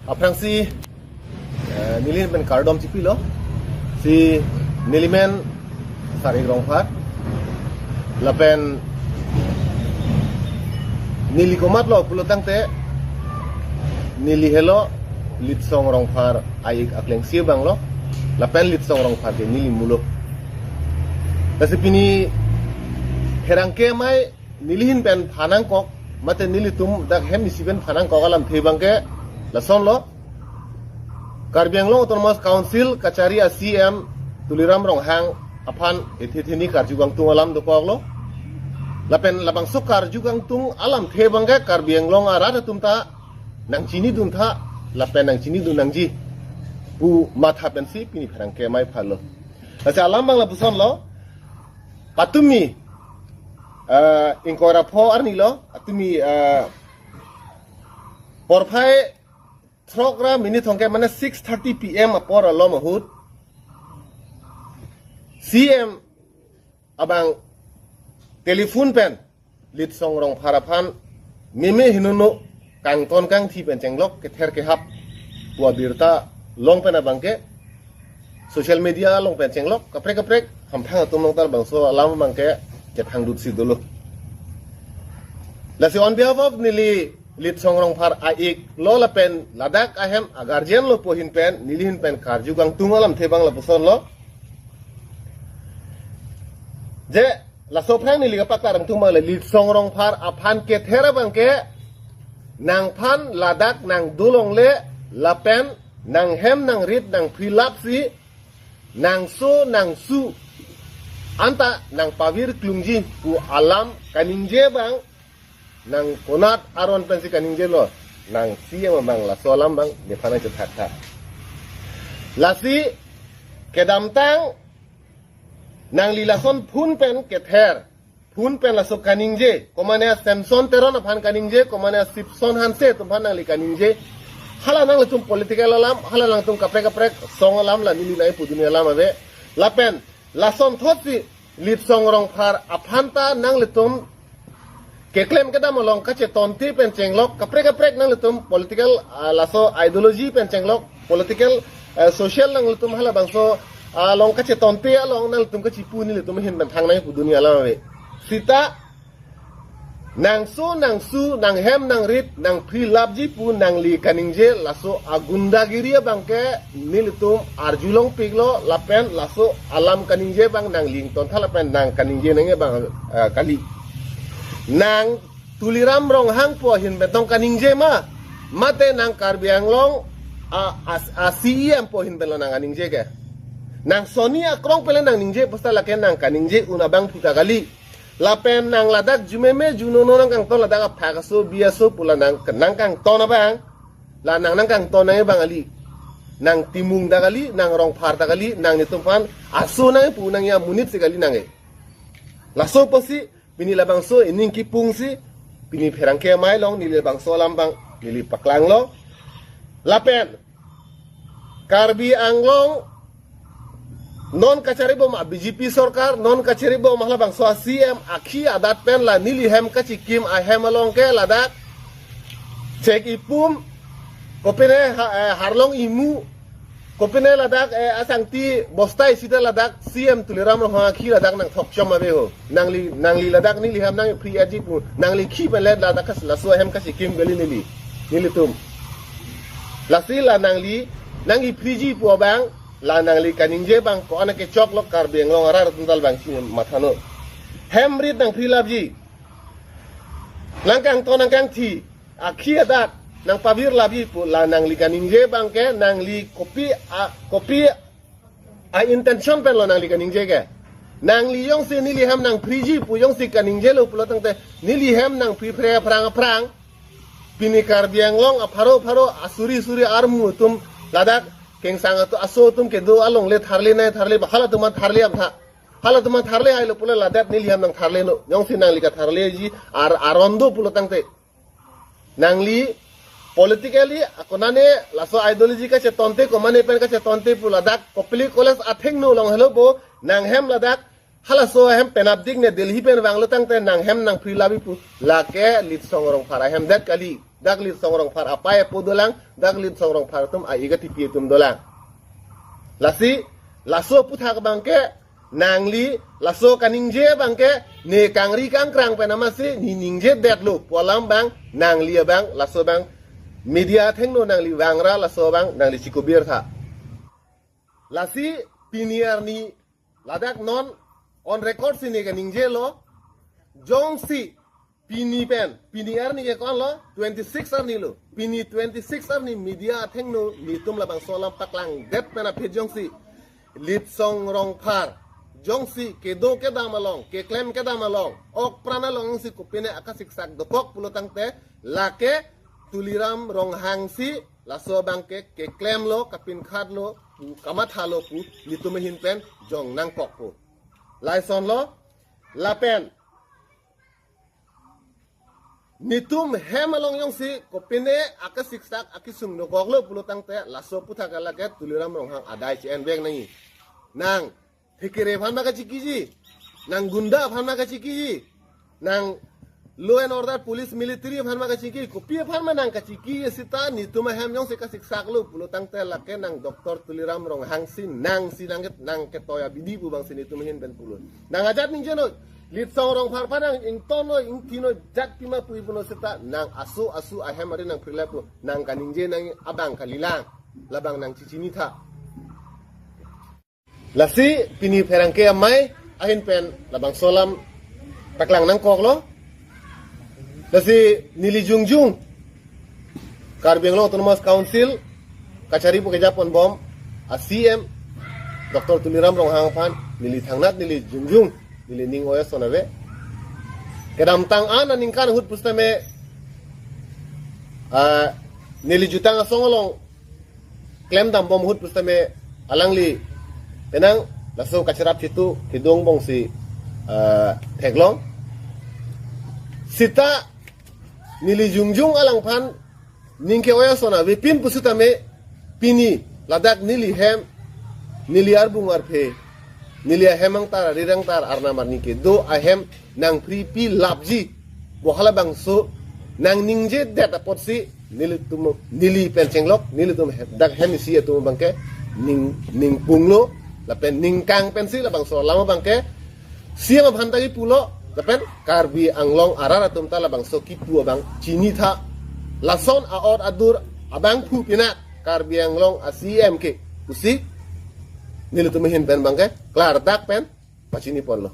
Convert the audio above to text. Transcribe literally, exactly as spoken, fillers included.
Aphrangsi, eh, nelihin pen kardom chipilo. Si nelimen Sarik Rongphar. Lapen neli komatlo pulo tangte, neli helo Litsong Rongphar a-ik aklengsi abanglo. Lapen Litsong Rongphar ke neli mulo. Lasi pini pherangke amei nelihin pen phanangkok, mate nelitum dak hem isi pen phanangkok alamthe abangke lasonlo. Karbi Anglong Autonomous Council kachari a-C M Tuliram Ronghang aphan ethe theni karju kangtung alam dokoklo. Lapen labangso karju kangtung alamthe abangke Karbi Anglong arat atum ta nangchinidun tha, lapen nangchinidun nangji pu matha pensi pini pherangke amei phalo. Lasi alam abang lapusonlo, patumi, eh, ingkoi ra pho arnilo, patumi, eh, porphai throk ra minit thomkep, mane six thirty P M apor alom ahut, C M abang telephone pen Litsong Rongphar aphan meme henono kangton kangthi pen chenglok, kether kehap pu abirta long pen abangke social media along pen chenglok, kaprek kaprek hamphang atum along ta labangso alam abangke kethangdutsi dolo. Lasi on behalf of neli Litsong Rongphar a-iklo lapen ladak ahem a-guardian lo pu ahin pen, nelihin pen karju kangtung alamthe abang lapusonlo. Je, laso aphrang neli kapaklang kangtung abang le Litsong Rongphar aphan kether abangke nangphan ladak nangdolongle lapen nanghem nangrit nangphri lapsi nangso nangsu anta nangpavir klungji pu alam kaningje abang, nang konat aron pensi kaningjelo, nang C M abang laso alam abang nephan nangchethak tha. Lasi kedamtang nangli lason phone pen kether, phone pen laso kaningje, komane Samson Teron aphan kaningje, komane Sipson Hanse atum aphan nangli kaningje. Hala nanglitum political alam, hala nangtum kaprek kaprek song alam, la neli nangpudun alam ave. Lapen lasonthotsi Litsong Rongphar aphan ta nanglitum keklem kedam along kachetonte pen chenglok, kaprek kaprek nanglitum political, ah, laso ideology pen chenglok, political, eh, social nanglitum halabangso, ah, along kachetonte along nanglitum kachipu nelitum ahin pen thang nangpudun alam ave. Sita nangso nangsu nanghem nangrit nangphri lapji pu nangli kaningje laso agundagiri abangke nelitum arjulongpiklo lapen laso alam kaningje abang nangli ingtontha lapen nang kaningje nangji abang, eh, kali. Nang Tuliram Ronghang pu ahin pen tong kaningje ma, mate nang Karbi Anglong a, a, a-C E M pu ahin penlo nang kaningje ke. Nang soni akrong pen le nangningje pu seta lake nang kaningje un abang puta kali. Lapen nang ladak jumeme junono nangkangton, ladak aphak aso bi aso pu la nang, nangkangton abang, la nang nangkangton nangji abang kali. Nang Timung ta kali, nang Rongphar ta kali, nanglitum aphan aso nangpu nangji amonit si kali nangji. Laso apotsi pini labangso ining kipungsi pini pherangke amei along neli labangso alam abang neli paklanglo. Lapen Karbi Anglong non kacharibom a-B J P sorkar, non kacharibom halabangso a-C M akhi adat pen la neli hem kachikim ahem along ke ladak chek ipum, kopine ha-, eh, harlong imu, kopine ladak, eh, asangti bosta isi ta ladak C M Tuliram Ronghang akhi ladak nangthokchom ave ho. Nangli, nangli ladak neli hem nangphri aji pu, nangli khi pen le ladak kas laso ahem kachikim kali neli, nelitum. Lasi la nangli nangkiphriji pu abang, la nangli kaningje abang ko-an kechoklo Karbi Anglong arat atum ta labangsi mathanon. Hem rit nangphri lapji, nangkangton nangkangthi, akhi adat nangpavir lapji pu la nangli kaningje abang ke nangli kopi a, kopi a-intention penlo nangli kaningje ke. Nangli jongsi neli hem nangphriji pu jongsi kaningjelo pulo tangte neli hem nangphri phre aphrang aphrang, pini Karbi Anglong apharo pharo asuri suri armu atum ladak kengsang atum aso atum kedo along le tharle nai tharle ba halatum aphan tharle aphan tha. Halatum aphan tharle hailo pulo ladak neli hem nangtharlenon. Jongsi nangli katharleji ar aron do pulo tangte, nangli politically akonane laso ideology kachetonte, komane pen kachetonte pu ladak Kopili College athengno along helo bo, nang hem ladak Halaso ahem penapdik ne Delhi pen vanglo tangte nanghem nangphri labi pu. Lake Litsong Rongphar ahem det kali. Dak Litsong Rongphar apei apo dolang, dak Litsong Rongphar atum a-ik atipi atum dolang. Lasi, laso aputhak abangke, nangli, laso kaningje abangke, ne kangri kangkrang pen amatsi, ne ningjedetlo, pu alam abang, nangli abang, laso abang, media athengno nangli vangra, laso abang, nangli chikobir tha. Lasi, pini arni, ladak non on record si ne kaningjelo, jongsi pini pen, pini arni ke ko-anlo, twenty-six arni lo, pini twenty-six arni media athengno netum labangso alam paklangdet pen aphi jongsi, Litsong Rongphar, jongsi kedo kedam along, keklem kedam along, ok pran along jongsi kopine akasiksak dokok pulo tangte, lake Tuliram Ronghang si, laso abangke keklemlo, kapinkhatlo, pu kamathalo pu, netum ahin pen jong nangkokpo. Laisonlo, lapen netum hem along jongsi, kopine akasiksak akisung dokoklo pulo tangte, laso aputhak lake Tuliram Ronghang adai che-envek nangji. Nang, thekere aphan ma kachikiji, nang gunda aphan ma kachikiji, nang law and order, police, military aphan ma kachiki, kopi aphan ma nang kachiki seta, netum ahem jongsi kasiksaklo pulo tangte lake nang Doctor Tuliram Ronghang si nangsi nang ket-, nang ketoi abidi pu abangsi netum ahin pen pulo. Nang ajat ningjenon, Litsong Rongphar aphan nang ingtonnon, ingthinnon, jat pima pu ipunon seta, nang aso aso ahem ari nangphri lapu, nang kaningje nang abang kalilang, labang nang chichini tha. Lasi pini pherangke amei ahin pen labangso alam paklang nangkoklo. Lasi neli jongjung Karbi Anglong Autonomous Council kachari pu kejapon bom a-C M Doctor Tuliram Ronghang aphan neli thangnat neli jongjung neli ning oya son ave. Kedamtang an aningkan ahut pusitame, ah, neli jutang asong along klemdam bom ahut pusitame alangli penang laso kacharap chitu kedo angbong si, ah, theklong. Seta neli jongjung alangphan ning ke oya son avepin pusitame pini ladak neli hem, neli arbung arphe, neli ahem angtar, arir angtar, arnam arni kedo ahem nangphripi lapji. Bo halabangso nangningjedet apotsi nelitum, neli pen chenglok, nelitum he-, dak hem isi atum abangke ning, ningpunglo, lapen ningkang pensi labangso alam abangke C M aphan ta kipulo, lapen Karbi Anglong arat atum ta labangso kipu abang chini tha. Lason a-ot adur abangphu pina Karbi Anglong a-C M ke pusi nelitum ahin pen abangke klardak pen pachiniponlo.